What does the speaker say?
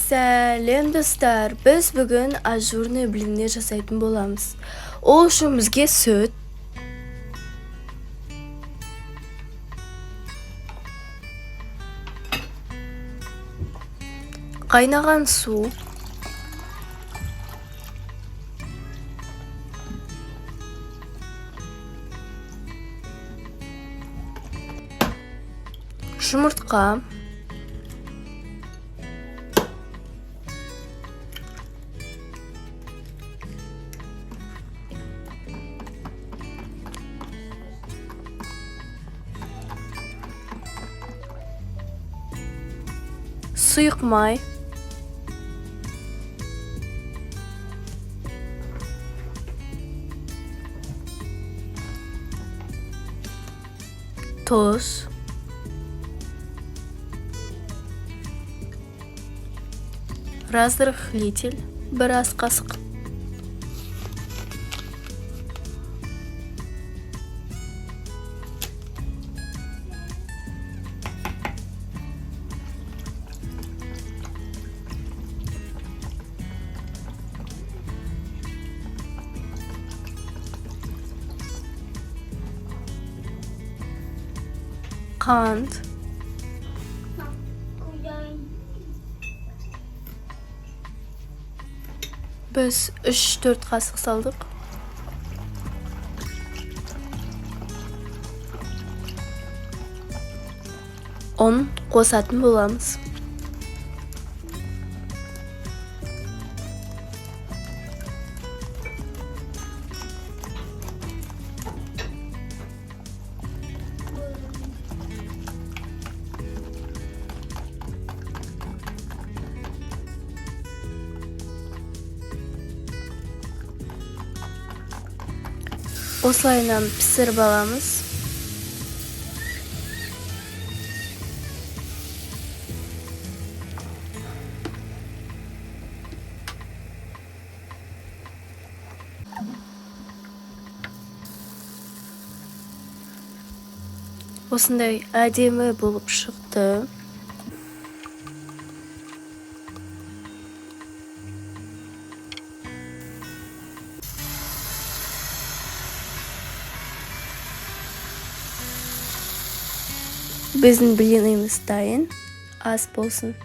Сәлем, достар! Біз бүгін ажурный блины жасайтын боламыз. Ол үшін бізге сүт, қайнаған су, жұмыртқа, сұйық май, тұз, разрыхлитель бір ас қасық, қант, біз 3-4 қасық салдық, ұн қосатын боламыз. Осылайынан пісіріп аламыз. Осындай әдемі болып шықты. Біздің блинымыз дайын. Ас болсын!